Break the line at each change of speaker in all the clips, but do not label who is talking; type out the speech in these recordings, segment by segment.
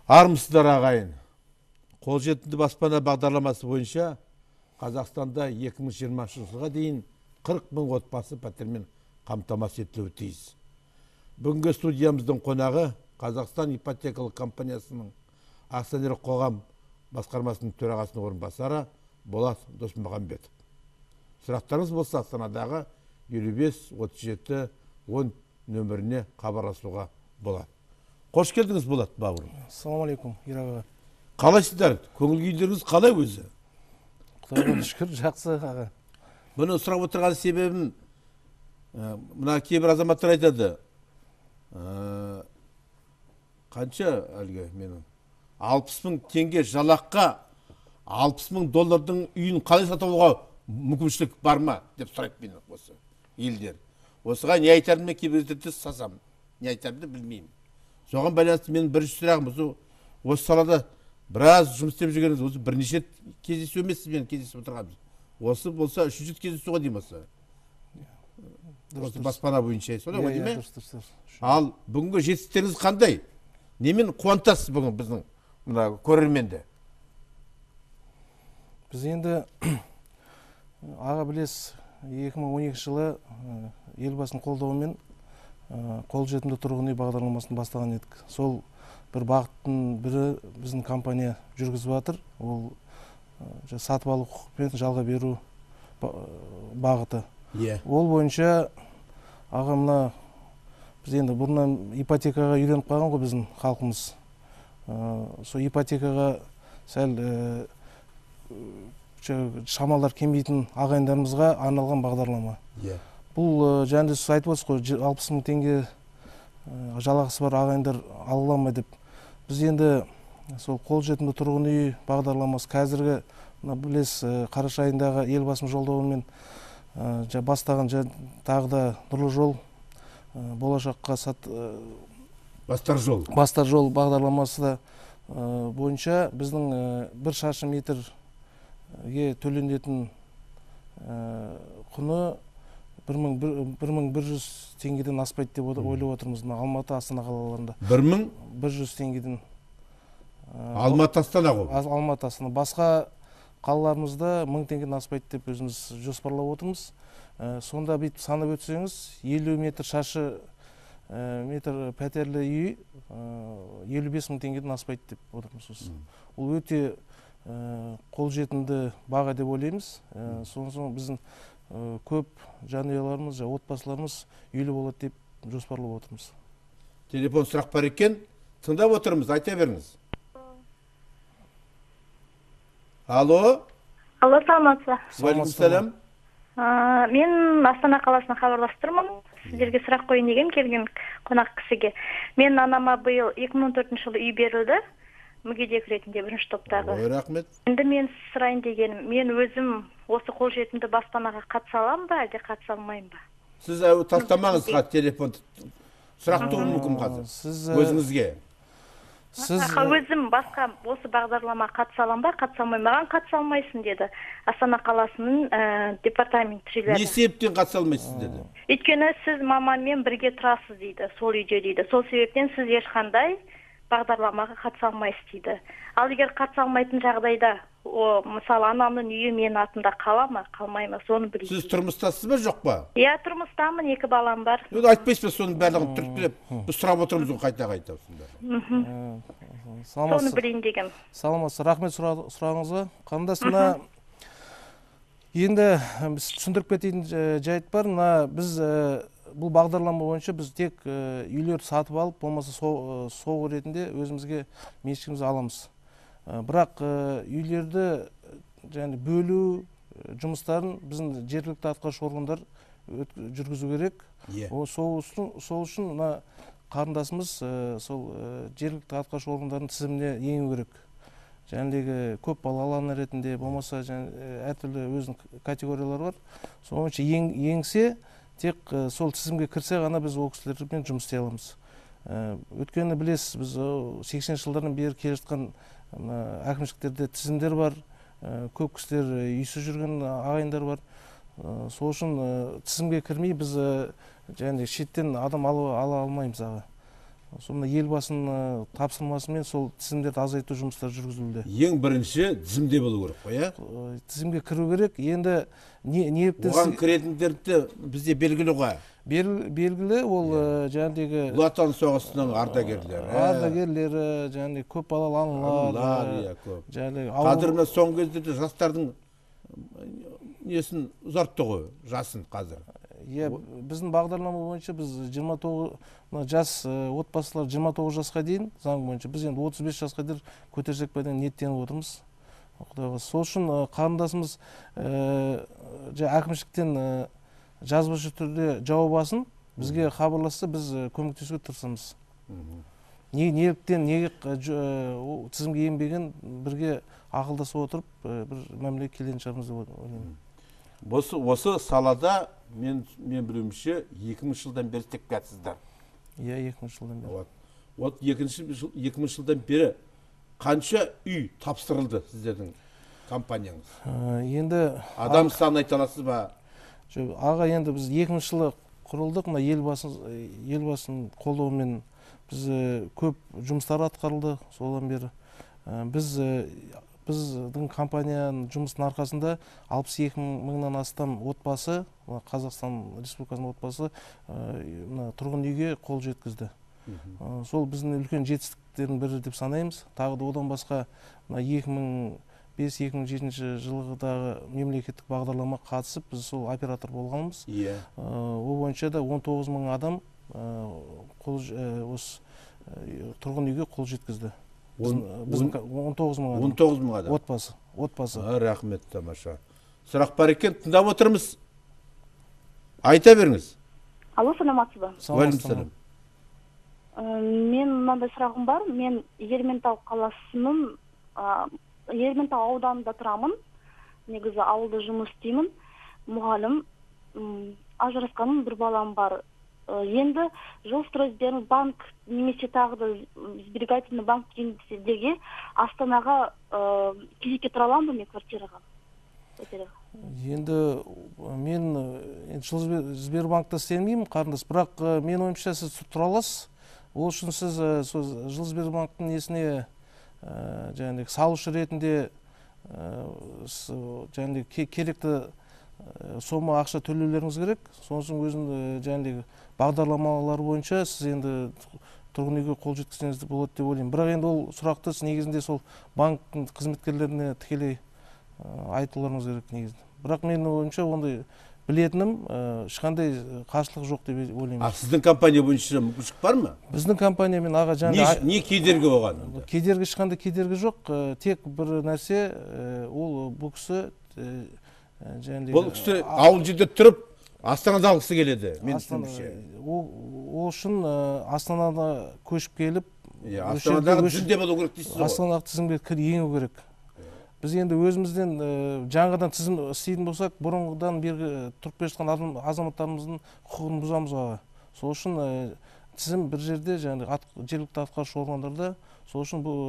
Армысыздар, ағайын. Қолжетімді баспана бағдарламасы бойынша Қазақстанда 2020 жылға дейін 40 мың отбасы пәтермен қамтамасыз етілуі тиіс. Бүгінгі студиямыздың қонағы Қазақстан ипотекалық компаниясының акционерлік қоғам басқармасының төрағасының орынбасары Болат Досмағамбетов. Сұрақтарыңыз болса, Астанадағы 55 37 10 нөміріне хабарласуға болады. Қош келдіңіз, Болат бауырым.
Ассалаумағалейкум, Ира.
Қалайсыздар? Көңіл күйлеріңіз қалай өзі?
Құдайға шүкір, жақсы аға.
Бұны сұрап отырған себебім, мына кейбір азаматтар айтады, қанша әлгі менің 60 мың теңге жалаққа 60 мың доллардың үйін қалай сатып алуға мүмкіншілік бар ма деп сұрайды мені осы елдер. Осыға не айтарымды кейбір жерде сасам, не айтарымды білмеймін. Соған байланысты менің бірінші сұрағым, осы салада біраз жұмыс істеп жүргеніңіз, осы бірнеше кездесу емес сізбен кездесіп отырғанымыз. Осы болса үшінші рет кездесу ғой деймін осы. Осы баспана бойынша, солай ғой деймін. Ал бүгінгі жетістіктеріңіз қандай? Немен қуантасыз бүгін біздің мына көрерменді?
Біз енді аға білесіз, 2012 жылы Елбасының қолдауымен қолжетімді тұрғын үй бағдарламасын бастаған едік. Сол бір бағыттың бірі біздің компания жүргізіп жатыр. Ол сатып алу құқықпен жалға беру бағыты. Ол бойынша аға мына біз енді бұрыннан ипотекаға үйреніп қалған ғой біздің халқымыз. Сол ипотекаға сәл шамалар келмейтін ағайындарымызға арналған бағдарлама. Бұл және сіз айтып отырсыз ғой, 60 мың теңге жалақысы бар ағайындар ала ма деп. Біз енді сол қолжетімді тұрғын үй бағдарламасы қазіргі мына білесіз, қараша айындағы Елбасының жолдауымен бастаған тағы да нұрлы жол болашаққа
бастар жол.
Бастар жол бағдарламасы да бойынша біздің бір шаршы метрге төленетін құны 1100 теңгеден аспайды деп ойлап отырмыз. Алматы, Астана қалаларында. 1100 теңгеден.
Алматы, Астана ғой.
Алматы, Астана. Басқа қалаларымызда 1000 теңгеден аспайды деп өзіміз жоспарлап отырмыз. Сонда бүйтіп санап өтсеңіз, 50 метр шаршы метр пәтерлі үй 55 мың теңгеден аспайды деп отырмыз. Ол өте қолжетімді баға деп ойлаймыз. Содан соң біздің көп жанұяларымыз, отбасыларымыз үйлі болады деп жоспарлап отырмыз.
Телефон сұрақ бар екен, тыңдап отырмыз, айта беріңіз. Алло.
Алло, саламатсыз ба?
Уағалейкум.
Мен Астана қаласынан хабарласып тұрмын. Сіздерге сұрақ қояйын деген келген қонақ кісіге. Мен анама биыл 2014 жылы үй берілді, мүгедек ретінде бірінші топтағы.
Ой, рахмет.
Енді мен сұрайын дегенім, мен өзім осы қолжетімді баспанаға қатыса аламын ба, әлде қатыса алмаймын ба?
Сіз тастамаңыз телефон. Сұрақ тууы мүмкін қазір.
Сіз
өзіңізге.
Сіз
өзім басқа осы бағдарламаға қатыса аламын ба, қатыса алмаймын? Маған қатыса алмайсың деді Астана қаласының департаментшілері.
Не себептен қатыса алмайсыз деді?
Өйткені сіз мамаммен бірге тұрасыз дейді, сол үйде дейді. Сол себептен сіз ешқандай бағдарламаға қатыса алмайсыз дейді. Ал егер қатыса алмайтын жағдайда, мысалы, анамның үйі менің атымда қала ма, қалмай ма, соны білейін.
Сіз тұрмыстасыз ба, жоқ па?
Иә, тұрмыстамын, 2 балам бар.
Енді айтпайсыз ба соның барлығын түрткілеп, біз сұрап отырмыз ғой қайта-қайта осының бәрін.
Соны білейін деген.
Саламатсыз, рахмет сұрағыңызға. Қарындас, мына енді біз түсіндіріп кететін жайт бар. Мына біз бұл бағдарлама бойынша біз тек үйлер сатып алып, болмаса соғу ретінде өзімізге меншігімізге аламыз. Бірақ үйлерді және бөлу жұмыстарын біздің жергілікті атқарушы органдар жүргізу керек. Сол үшін мына қарындасымыз сол жергілікті атқарушы органдардың тізіміне ену керек. Жәнедегі көп балалы ана ретінде, болмаса әртүрлі өзінің категориялары бар. Сол бойынша еңсе, тек сол тізімге кірсе ғана біз ол кісілермен жұмыс істей аламыз. Өйткені білесіз, біз 80 жылдардан бері келе жатқан Мына әкімшіліктерде тізімдер бар, көп кісілер үйсіз жүрген ағайындар бар. Сол үшін тізімге кірмей біз және шеттен адам ала алмаймыз аға. Сол мына Елбасының тапсырмасымен сол тізімдерді азайту жұмыстары жүргізілуде.
Ең бірінші тізімде болу керек қой, иә?
Тізімге кіру керек. Енді неліктен
оған кіретіндерді бізде белгілі ғой.
Белгілі ол жаңағыдегі
Ұлы Отан соғысының ардагерлері.
Ардагерлері, жаңағыдай көп балалы аналар,
иә, көп. Қазір мына соңғы кездерде жастардың несін ұзартты ғой, жасын қазір.
Иә, біздің бағдарлама бойынша біз 29 мына жас отбасылар 29 жасқа дейін заң бойынша біз енді 35 жасқа дейін көтерсек пе деген ниеттеніп отырмыз. Құдай қаласа. Сол үшін қарындасымыз әкімшіліктен жазбаша түрде жауап алсын, бізге хабарласса, біз көмектесуге тырысамыз. Неліктен неге тізімге енбеген, бірге ақылдасып отырып бір мәмілеге келетін шығармыз деп ойлаймын.
Осы салада мен білуімше 2000 жылдан бері істеп келатсыздар.
Иә, 2000 жылдан бері.
Вот 2000 жылдан бері қанша үй тапсырылды сіздердің компанияңыз?
Енді
адам санын айта аласыз ба?
Жоқ, аға, енді біз 2000 жылы құрылдық, мына Елбасының қолдауымен біз көп жұмыстар атқарылды содан бері. Біздің компанияның жұмысының арқасында 62 мыңнан астам отбасы, Қазақстан Республикасының отбасы тұрғын үйге қол жеткізді. Сол біздің үлкен жетістіктердің бірі деп санаймыз. Тағы да одан басқа 2005-2007 жылғыдағы мемлекеттік бағдарлама қатысып, біз сол оператор болғанбыз. Ол бойынша да 19 мың адам осы тұрғын үйге қол жеткізді. 19 мың адам.
19 мың адам.
Отбасы, отбасы.
Рахмет, тамаша. Сұрақ бар екен, тыңдап отырмыз. Айта беріңіз.
Алло, саламатсыз ба?
Уағалейкум.
Мен мынандай сұрағым бар. Мен Ерментау қаласының Ерментау ауданында тұрамын. Негізі ауылда жұмыс істеймін. Мұғалім, ажырасқаным, бір балам бар. Енді Жилстройсбербанк немесе тағы да сберегательный банк дегендерге Астанаға кезекке тұра аламын ба мен квартираға?
Енді мен Сбербанкта істемеймін, қарындас, бірақ мен ойымша сіз тұра аласыз. Ол үшін сіз Жилсбербанктың несіне жаңағыдай салушы ретінде жаңағыдай керекті сома ақша төлеулеріңіз керек. Сосын өзінің жаңағыдай бағдарламалар бойынша сіз енді тұрғын үйге қол жеткізсеңіз де болады деп ойлаймын. Бірақ енді ол сұрақты сіз негізінде сол банктің қызметкерлеріне тікелей айтуларыңыз керек негізінде. Бірақ менің ойымша ондай білетінім ешқандай қарсылық жоқ деп ойлаймын.
А сіздің компания бойынша мүмкіншілік бар ма?
Біздің компаниямен аға жаңа
не кедергі болған?
Кедергі, ешқандай кедергі жоқ. Тек бір нәрсе, ол бұл кісі
бұл кісі ауыл жерде тұрып Астанада алғысы келеді, мен түсінуімше.
Ол үшін Астанада көшіп келіп,
Астанадағы тізімде болу керек дейсіз ғой.
Астанадағы тізімге ену керек. Біз енді өзімізден жаңадан тізім істейтін болсақ, бұрынғыдан бергі тұрып келе жатқан азаматтарымыздың құқығын бұзамыз аға. Сол үшін тізім бір жерде, жаңағы жергілікті атқарушы органдарда, сол үшін бұл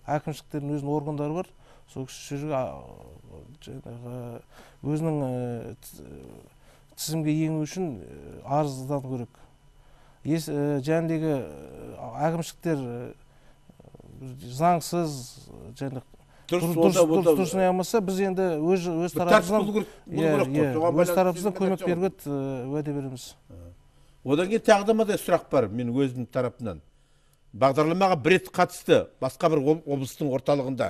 әкімшіліктердің өзінің органдары бар. Сол жерге өзінің тізімге ену үшін арыздану керек. Жәндегі әкімшіліктер заңсыз және дұрыс алмаса, біз енді өз тарапымыздан көмек беруге уәде береміз.
Одан кейін тағы да мынадай сұрақ бар мен өзімнің тарапымнан. Бағдарламаға бір рет қатысты басқа бір облыстың орталығында.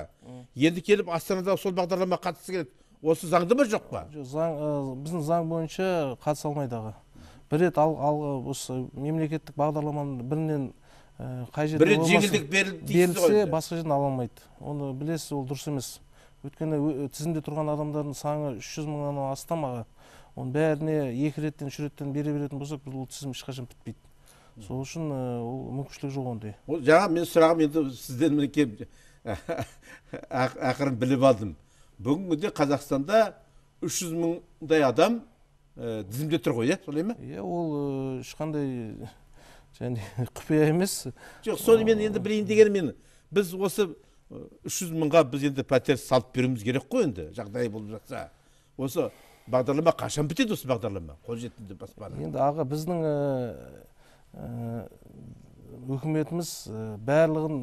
Енді келіп Астанада сол бағдарламаға қатысты келеді. Осы заңды ма, жоқ па?
Біздің заң бойынша қатыса алмайды аға. Бір рет осы мемлекеттік бағдарламаның бірінен қай жерде
бір рет жеңілдік
берілсе, басқа жерден ала алмайды. Оны білесіз, ол дұрыс емес. Өйткені тізімде тұрған адамдардың саны 300 мыңнан астам аға. Оның бәріне 2 реттен, 3 реттен бере беретін болсақ, бұл тізім ешқашан бітпейді. Сол үшін ол мүмкіншілік жоқ ондай.
Ол жаңа мен сұрағым енді сізден мінекей ақырын біліп алдым. Бүгінгі күнде Қазақстанда 300 мыңдай адам тізімде тұр ғой, иә, солай ма?
Иә, ол ешқандай және құпия емес.
Жоқ, соны мен енді білейін дегенім мен, біз осы 300 мыңға біз енді пәтер салып беруіміз керек қой енді, жағдай болып жатса. Осы бағдарлама қашан бітеді, осы бағдарлама? Қолжетімді баспана.
Енді аға, біздің үкіметіміз барлығын,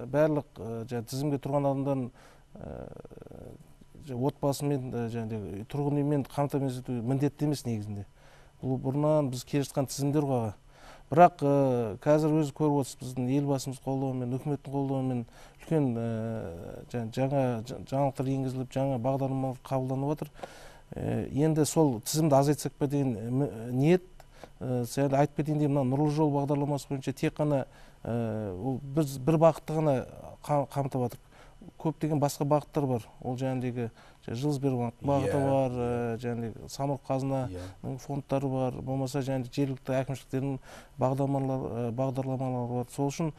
барлық тізімге тұрған адамдардың отбасымен, тұрғын үймен қамтамасыз ету міндетті емес негізінде. Бұл бұрыннан біз келе жатқан тізімдер ғой аға. Бірақ қазір өзі көріп отырсыз, біздің елбасымыз қолдауымен, үкіметтің қолдауымен үлкен жаңа жаңалықтар енгізіліп, жаңа бағдарламалар қабылданып отыр. Енді сол тізімді азайтсақ па деген ниет, сәл айтып кетейін деймін, мына Нұрлы жол бағдарламасы бойынша тек қана ол біз бір бағытты ғана қамтып жатырмыз. Көптеген басқа бағыттар бар. Ол жаңағыдегі Жылсбербанк бағыты бар, жаңағыдегі Самұрық қазынаның фондтары бар, болмаса жаңағы жергілікті әкімшіліктердің бағдарламалары бар. Сол үшін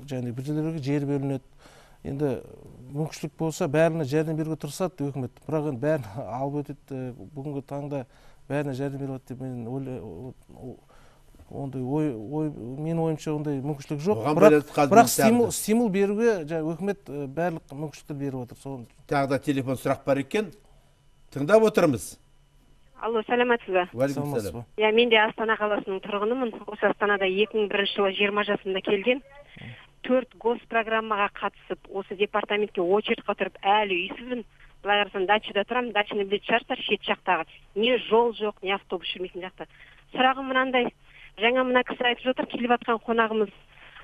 жаңағы бір жерлерге жер бөлінеді. Енді мүмкіншілік болса бәріне жәрдем беруге тырысады үкімет. Бірақ енді бәрін алып өтеді, бүгінгі таңда бәріне жәрдем беріп жатыр деп мен ондай ой, менің ойымша ондай мүмкіншілік жоқ. Бірақ стимул беруге үкімет барлық мүмкіншілікті беріп отыр.
Тағы да телефон сұрақ бар екен. Тыңдап отырмыз.
Алло, саламатсыз ба?
Уағалейкум салам.
Я, мен де Астана қаласының тұрғынымын. Осы Астанада 2001 жылы 20 жасымда келген. 4 госпрограммаға қатысып, осы департаментке очередьқа тұрып, әлі үйсізбін. Былай қарасам, дачада тұрамын, дачаны білетін шығарсыздар, шет жақтағы. Не жол жоқ, не автобус жүрмейтін жақта. Сұрағым мынандай. Жаңа мына кісі айтып жатыр, келіп жатқан қонағымыз,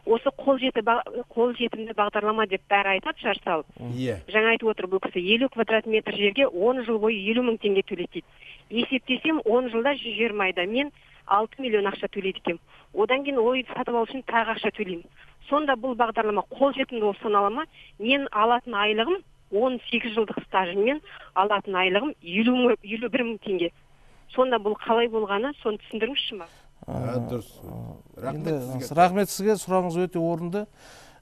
осы қолжетімді бағдарлама деп бәрі айтады жар салып. Жаңа айтып отыр бұл кісі, 50 квадрат метр жерге 10 жыл бойы 50 мың теңге төлейді дейді. Есептесем, 10 жылда 120 айда мен 6 миллион ақша төлейді екенмін. Одан кейін ол үйді сатып алу үшін тағы ақша төлеймін. Сонда бұл бағдарлама қолжетімді болып санала ма? Мен алатын айлығым 18 жылдық стажыммен алатын айлығым 51 мың теңге. Сонда бұл қалай болғаны, соны түсіндіріңізші маған.
Дұрыс.
Рахмет сізге, сұрағыңыз өте орынды.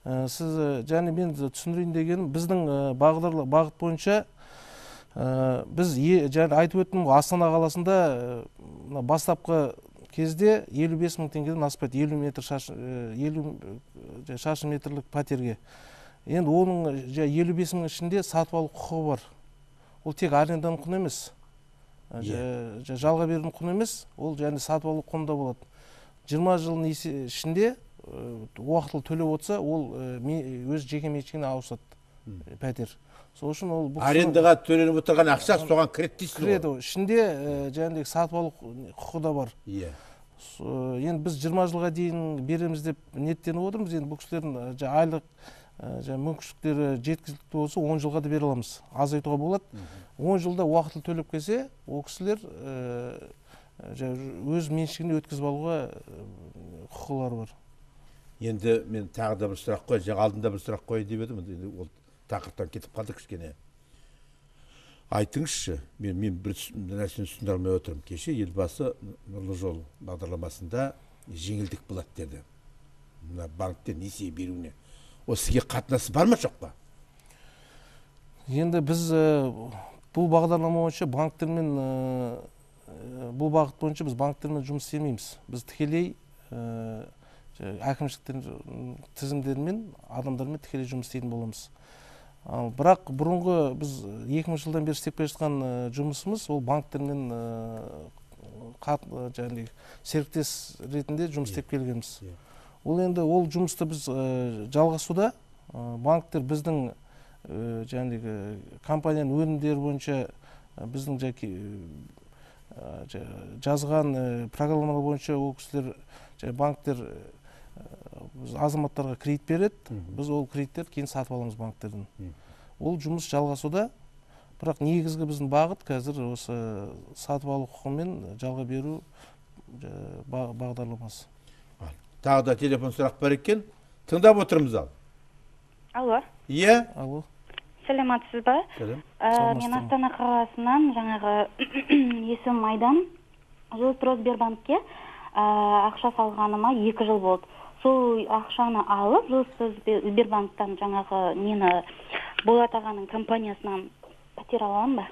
Сіз және мен түсіндірейін дегенім, біздің бағыт бойынша біз және айтып өттім ғой, Астана қаласында бастапқы кезде 55 мың теңгеден аспайды, 50 метр 50 шаршы метрлік пәтерге. Енді оның 55 мың ішінде сатып алу құқығы бар. Ол тек аренданың құны емес, жалға берудің құны емес, ол және сатып алу құны да болады. 20 жылдың ішінде уақытылы төлеп отырса, ол өз жеке меншігіне ауысады пәтер. Сол үшін ол
арендаға төленіп отырған ақша соған кіреді дейсіз ғой.
Кіреді. Ішінде жаңағыдай сатып алу құқығы да бар. Енді біз 20 жылға дейін береміз деп ниеттеніп отырмыз. Енді бұл кісілердің айлық мүмкіншіліктері жеткілікті болса, 10 жылға да бере аламыз. Азайтуға болады. 10 жылда уақытылы төлеп келсе, ол кісілер өз меншігіне өткізіп алуға құқылары бар.
Енді мен тағы да бір сұрақ қояйын, жаңа алдында бір сұрақ қояйын деп едім, енді ол тақырыптан кетіп қалды кішкене. Айтыңызшы, мен бір нәрсені түсіндіре алмай отырмын. Кеше Елбасы Нұрлы жол бағдарламасында жеңілдік болады деді. Мына банктен несие беруіне. Ол сізге қатынасы бар ма, жоқ па?
Енді біз бұл бағдарлама бойынша банктермен, бұл бағыт бойынша біз банктермен жұмыс істемейміз. Біз тікелей әкімшіліктердің тізімдерімен, адамдармен тікелей жұмыс істейтін боламыз. Бірақ бұрынғы біз 2000 жылдан бері істеп келе жатқан жұмысымыз ол банктермен серіктес ретінде жұмыс істеп келгенбіз. Ол енді ол жұмысты біз жалғасуда, банктер біздің компанияның өнімдері бойынша біздің жазған программалар бойынша ол кісілер, банктер азаматтарға кредит береді, біз ол кредиттерді кейін сатып аламыз банктерден. Ол жұмыс жалғасуда, бірақ негізгі біздің бағыт қазір осы сатып алу құқығымен жалға беру бағдарламасы.
Тағы да телефон сұрақ бар екен, тыңдап отырмыз ал.
Алло.
Иә.
Алло.
Саламатсыз ба?
Сәлем.
Мен Астана қаласынан жаңағы есімім Айдан, Жилстройсбербанкке ақша салғаныма 2 жыл болды. Сол ақшаны алып, Жилстройсбербанктан жаңағы нені Болат ағаның компаниясынан пәтер аламын ба?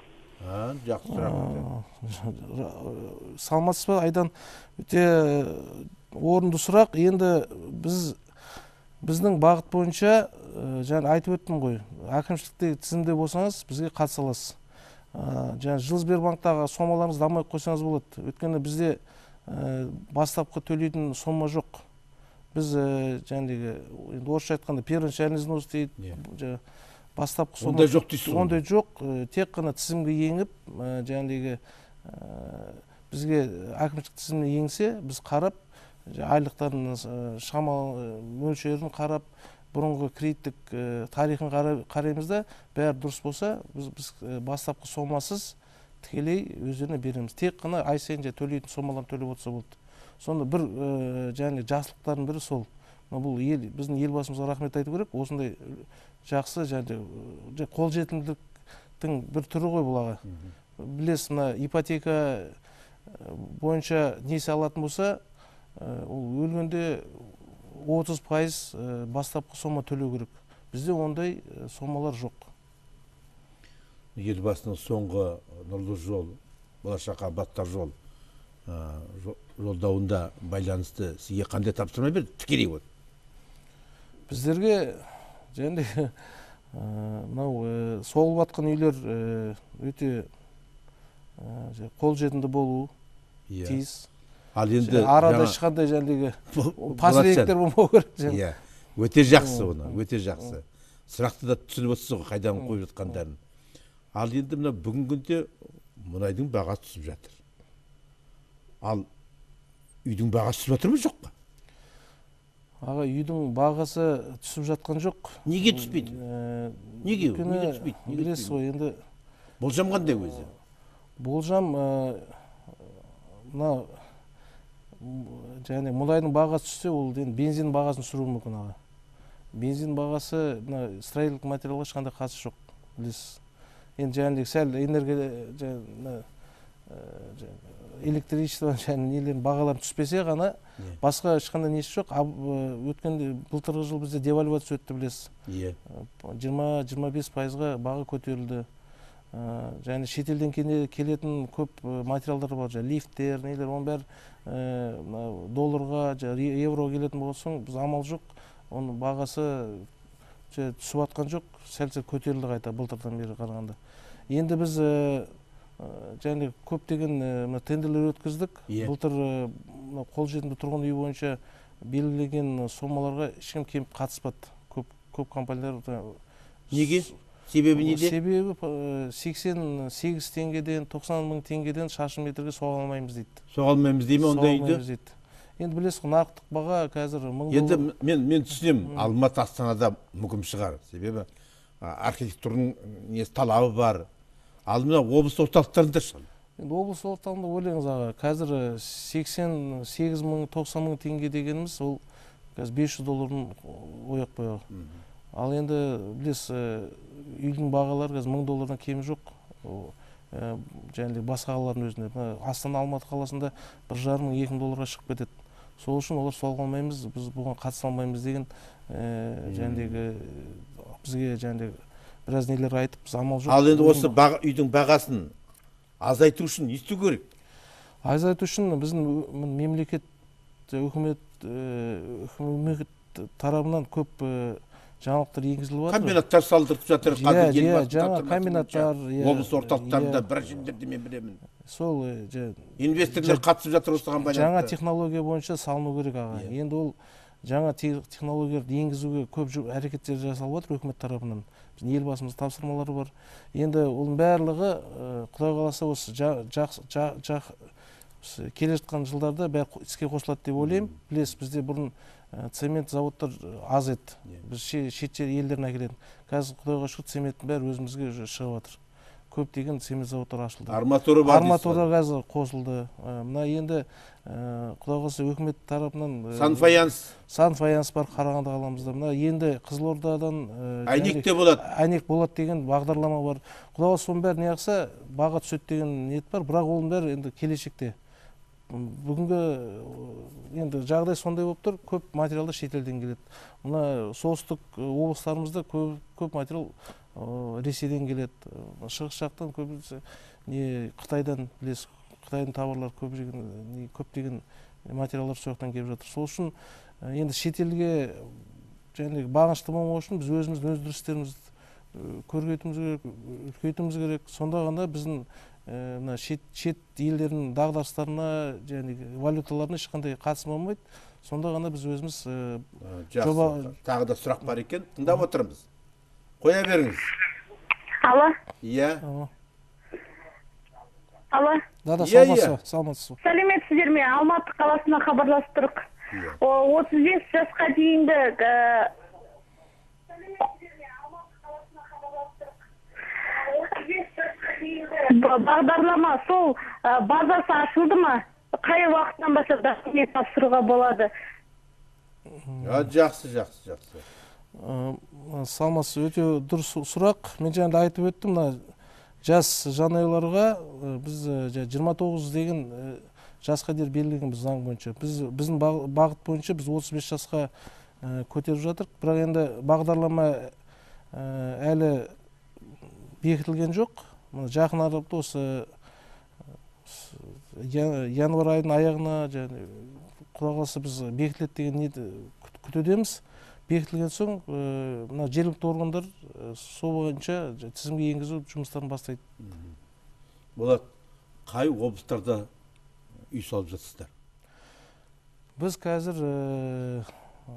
Жақсы сұрақ.
Саламатсыз ба, Айдан? Өте орынды сұрақ. Енді біз Біздің бағыт бойынша, жаңа айтып өттім ғой, әкімшілікте тізімде болсаңыз, бізге қатыса аласыз. Жаңа Жылсбербанктағы сомаларыңызды алмай қойсаңыз болады. Өйткені бізде бастапқы төлейтін сома жоқ. Біз жаңағы енді орысша айтқанда первоначальный взнос дейді. Бастапқы сома
ондай жоқ дейсіз ғой.
Ондай жоқ, тек қана тізімге еніп, жаңағы бізге әкімшілік тізіміне енсе, біз қарап, айлықтардың шамалы мөлшерін қарап, бұрынғы кредиттік тарихын қараймыз да, бәрі дұрыс болса, біз бастапқы сомасыз тікелей өздеріне береміз. Тек қана ай сайын төлейтін сомаларын төлеп отырса болды. Сонда бір және жақсылықтардың бірі сол. Бұл ел, біздің елбасымызға рахмет айту керек. Осындай жақсы және қолжетімділіктің бір түрі ғой бұл аға. Білесіз, мына ипотека бойынша несие алатын болса, ол өлгенде 30% бастапқы сома төлеу керек. Бізде ондай сомалар жоқ.
Елбасының соңғы нұрлы жол, болашаққа бағдар жол жолдауында байланысты сізге қандай тапсырма берді? Тікелей вот.
Біздерге және мынау соғылып жатқан үйлер өте қолжетімді болу тиіс.
Ал енді
арада ешқандай жәндегі посредниктер болмау керек.
Иә, өте жақсы оны, өте жақсы. Сұрақты да түсініп отырсыз ғой, қайдан қойып жатқандарын. Ал енді мына бүгінгі күнде мұнайдың бағасы түсіп жатыр. Ал үйдің бағасы түсіп жатыр ма, жоқ па?
Аға, үйдің бағасы түсіп жатқан жоқ.
Неге түспейді? Неге? Неге түспейді?
Білесіз ғой, енді
болжам қандай өзі?
Болжам мына және мұнайдың бағасы түссе, ол енді бензин бағасын түсіруі мүмкін аға. Бензин бағасы мына строительдік материалға ешқандай қатысы жоқ, білесіз. Енді жаңағыдай сәл энергия, электричество және нелердің бағалары түспесе ғана басқа ешқандай несі жоқ. Өткенде былтырғы жыл бізде девальвация өтті, білесіз. 20-25%-ға баға көтерілді. Және шетелден келетін көп материалдар бар, лифттер, нелер, оның бәрі долларға, евроға келетін болған соң біз амал жоқ, оның бағасы түсіп жатқан жоқ, сәл-сәл көтерілді қайта былтырдан бері қарағанда. Енді біз және көптеген тендерлер өткіздік. Былтыр қолжетімді тұрғын үй бойынша белгіленген сомаларға ешкім келіп қатыспады. Көп компаниялар.
Неге? Себебі неде?
Себебі 88 теңгеден, 90 мың теңгеден шаршы метрге соға алмаймыз дейді.
Соға алмаймыз дейді ме ондай үйді?
Енді білесіз ғой, нарықтық баға қазір мың.
Енді мен түсінемін, Алматы, Астанада мүмкін шығар. Себебі архитектурының несі талабы бар. Ал мына облыс орталықтарында ше?
Енді облыс орталығында ойлаңыз аға, қазір 88 мың, 90 мың теңге дегеніміз ол қазір 500 доллардың ояқ бояғы. Ал енді білесіз, үйдің бағалары қазір 1000 доллардан кем жоқ. Және басқа қалалардың өзінде. Астана, Алматы қаласында 1,5 мың, 2 мың долларға шығып кетеді. Сол үшін олар соға алмаймыз, біз бұған қатыса алмаймыз деген жәндегі бізге жәндегі біраз нелер айтып, біз амал жоқ.
Ал енді осы үйдің бағасын азайту үшін не істеу керек?
Азайту үшін біздің мемлекет, үкімет тарапынан көп жаңалықтар енгізіліп жатыр.
Комбинаттар салдырып жатыр, қазір елбасы
жаңа комбинаттар,
облыс орталықтарында біраз жерлерде мен білемін.
Сол
инвесторлар қатысып жатыр осыған байланысты.
Жаңа технология бойынша салыну керек аға. Енді ол жаңа технологияларды енгізуге көп әрекеттер жасалып жатыр үкімет тарапынан. Біздің елбасымыздың тапсырмалары бар. Енді оның барлығы Құдай қаласа осы келе жатқан жылдарда бәрі іске қосылады деп ойлаймын. Білесіз, бізде бұрын цемент заводтар аз еді. Біз шет елдерін әкелетін. Қазір Құдайға шүкір, цементтің бәрі өзімізге шығып жатыр. Көптеген цемент заводтар ашылды.
Арматура бар.
Арматура қазір қосылды. Мына енді Құдай қаласа үкімет тарапынан
санфаянс.
Санфаянс бар Қарағанды қаламызда. Мына енді Қызылордадан
әйнек те болады.
Әйнек болады деген бағдарлама бар. Құдай қаласа соның бәрі неғылса баға түседі деген ниет бар, бірақ оның бәрі енді келешекте. Бүгінгі енді жағдай сондай болып тұр, көп материалдар шетелден келеді. Мына солтүстік облыстарымызда көп материал Ресейден келеді. Шығыс жақтан көбінесе не Қытайдан, білесіз, Қытайдың товарлары көптеген материалдар сол жақтан келіп жатыр. Сол үшін енді шетелге және бағынышты болмау үшін біз өзіміздің өндірістерімізді көркейтуіміз керек, үлкейтуіміз керек. Сонда ғана біздің мына шет елдердің дағдарыстарына және валюталарына ешқандай қатысы болмайды. Сонда ғана біз өзіміз жоба.
Тағы да сұрақ бар екен, тыңдап отырмыз. Қоя беріңіз.
Алло.
Иә.
Алло.
Да, да, саламатсыз, саламатсыз.
Сәлеметсіздер ме? Алматы қаласынан хабарласып тұрық. 35 жасқа дейінгі бағдарлама сол базасы ашылды ма? Қай уақыттан бастап документ тапсыруға болады?
Жақсы, жақсы, жақсы.
Саламатсыз, өте дұрыс сұрақ. Мен жаңа айтып өттім, мына жас жанұяларға біз 29 деген жасқа дейін белгіленген заң бойынша. Біздің бағыт бойынша біз 35 жасқа көтеріп жатырық. Бірақ енді бағдарлама әлі бекітілген жоқ. Жақын аралықта осы январь айының аяғына, құдай қаласа, біз бекітіледі деген ниет күтудеміз. Бекітілген соң мына жергілікті органдар сол бойынша тізімге енгізу жұмыстарын бастайды.
Болат, қай облыстарда үй салып жатсыздар?
Біз қазір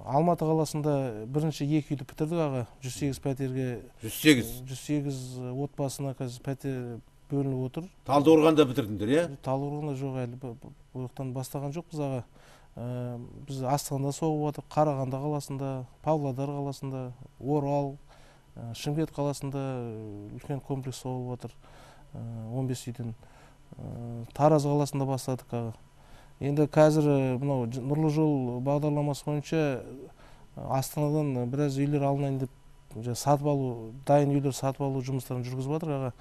Алматы қаласында бірінші екі үйді бітірдік аға, 108 пәтерге.
108?
108 отбасына қазір пәтер бөлініп отыр.
Талдықорғанда бітірдіңдер, иә?
Талдықорғанда жоқ әлі, бұл жақтан бастаған жоқпыз аға. Біз Астанада соғып жатыр, Қарағанды қаласында, Павлодар қаласында, Орал, Шымкент қаласында үлкен комплекс соғып жатыр, 15 үйден. Тараз қаласында бастадық аға. Енді қазір мынау Нұрлы жол бағдарламасы бойынша Астанадан біраз үйлер алынайын деп сатып алу, дайын үйлер сатып алу жұмыстарын жүргізіп жатыр аға.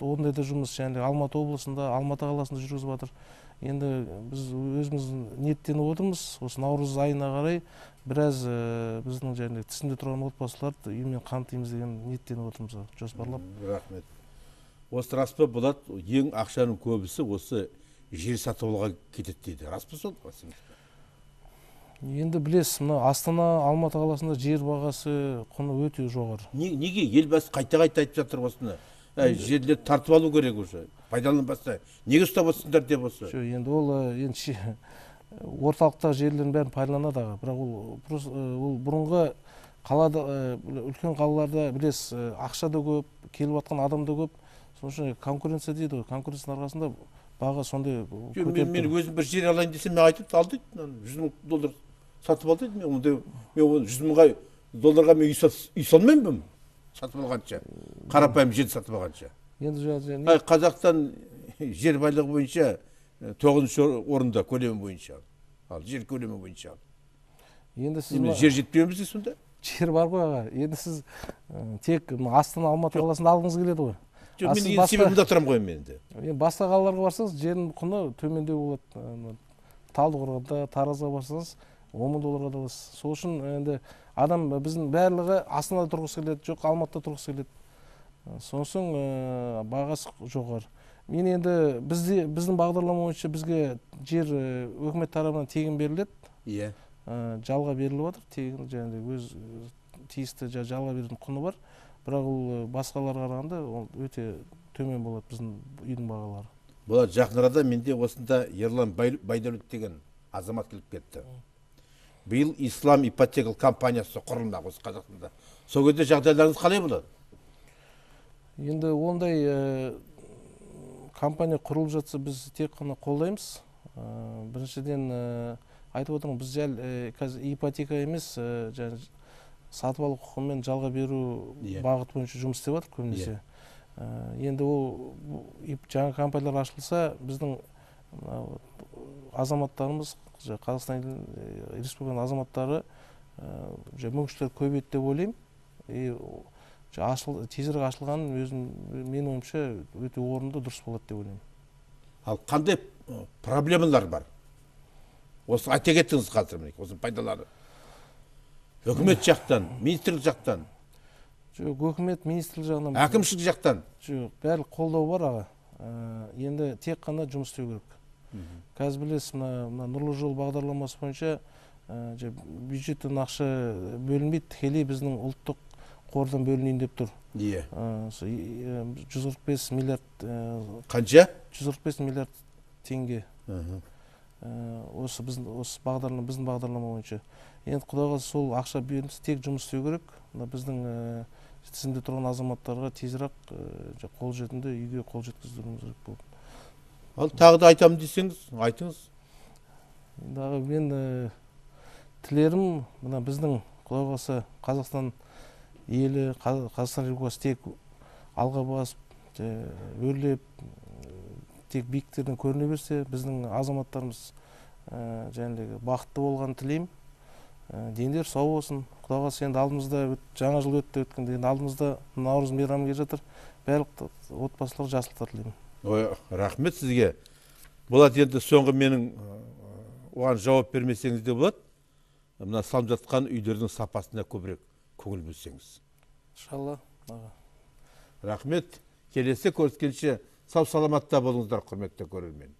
Ондай да жұмыс және Алматы облысында, Алматы қаласында жүргізіп жатыр. Енді біз өзіміз ниеттеніп отырмыз, осы наурыз айына қарай біраз біздің және тізімде тұрған отбасыларды үймен қамтимыз деген ниеттеніп отырмыз, жоспарлап.
Рахмет. Осы рас па, Болат, ең ақшаның көбісі осы жер сатып алуға кетеді дейді. Рас па сол?
Енді білесіз, мына Астана, Алматы қаласында жер бағасы құны өте жоғары.
Неге Елбасы қайта-қайта айтып жатыр осыны? Жерлерді тартып алу керек уже, пайдаланбаса. Неге ұстап отырсыңдар деп осы?
Жоқ, енді ол енді орталықтағы жерлердің бәрін пайдаланады аға. Бірақ ол бұрынғы қалада, үлкен қалаларда білесіз, ақша да көп, келіп жатқан адам да көп. Сол үшін конкуренция дейді ғой, конкуренцияның арқасында баға сондай көтеріліп.
Мен өзім бір жер алайын десем, мен айтып ал дейді, 100 мың доллар сатып ал дейді. Мен ондай, мен 100 мыңға долларға мен үй салмаймын ба? Сатып алғанша, қарапайым жер сатып алғанша.
Енді
Қазақстан жер байлығы бойынша 9-шы орында көлемі бойынша. Ал жер көлемі бойынша.
Енді сіз
жер жетпей ме сонда?
Жер бар ғой аға. Енді сіз тек Астана, Алматы қаласында алғыңыз келеді ғой.
Жоқ, мен енді себебі мұнда тұрамын ғой мен енді.
Енді басқа қалаларға барсаңыз, жердің құны төмендеу болады. Талдықорғанда, Таразға барсаңыз, 10 мың долларға да аласыз. Сол үшін енді адам біздің барлығы Астанада тұрғысы келеді, жоқ Алматыда тұрғысы келеді. Сосын бағасы жоғары. Мен енді біздің бағдарлама бойынша бізге жер өкімет тарапынан тегін беріледі.
Иә.
Жалға беріліп жатыр, тегін, және өз тиісті жалға берудің құны бар. Бірақ ол басқаларға қарағанда ол өте төмен болады біздің үйдің бағалары.
Болат, жақын арада менде осында Ерлан Байдәулет деген азамат келіп кетті. Биыл Ислам ипотекалық компаниясы құрылмақ осы Қазақстанда. Сол кезде жағдайларыңыз қалай болады?
Енді ондай компания құрылып жатса, біз тек қана қолдаймыз. Біріншіден айтып отырмын, біз жәл қазір ипотека емес, сатып алу құқығымен жалға беру бағыт бойынша жұмыс істеп жатыр көбінесе. Енді ол жаңа компаниялар ашылса, біздің азаматтарымыз, Қазақстан Республикасының азаматтары мүмкіншіліктер көбейеді деп ойлаймын. Тезірек ашылғанын өзім, менің ойымша, өте орынды, дұрыс болады деп ойлаймын.
Ал қандай проблемалар бар? Осы айта кеттіңіз қазір, міне, осы пайдалары. Үкімет жақтан, министрлік жақтан.
Жоқ, үкімет, министрлік жағынан.
Әкімшілік жақтан.
Жоқ, барлық қолдау бар аға. Енді тек қана жұмыс істеу керек. Қазір білесіз, мына Нұрлы жол бағдарламасы бойынша Бюджеттен ақша бөлінбейді, тікелей біздің ұлттық қордан бөлінейін деп тұр.
Иә.
145 миллиард.
Қанша?
145 миллиард теңге. Осы біздің бағдарлама, біздің бағдарлама бойынша. Енді Құдай қаласа сол ақша бөлінсе, тек жұмыс істеу керек. Мына біздің тізімде тұрған азаматтарға тезірек қолжетімді үйге қол жеткіздіруіміз керек болды.
Ал тағы да айтамын десеңіз, айтыңыз.
Енді мен тілерім, мына біздің Құдай қаласа Қазақстан елі, Қазақстан Республикасы тек алға басып, өрлеп, тек биіктерден көріне берсе, біздің азаматтарымыз жәнегі бақытты болғанын тілеймін. Дендер сау болсын. Құдай қаласа енді алдымызда жаңа жыл өтті, өткенде енді алдымызда Наурыз мейрамы келе жатыр. Барлық отбасыларға жақсылықтар тілеймін.
Ой, рахмет сізге. Болат, енді соңғы менің оған жауап бермесеңіз де болады. Мына салынып жатқан үйлердің сапасына көбірек көңіл бөлсеңіз.
Иншалла.
Рахмет. Келесі көріскенше сау саламатта болыңыздар, құрметті көрермен.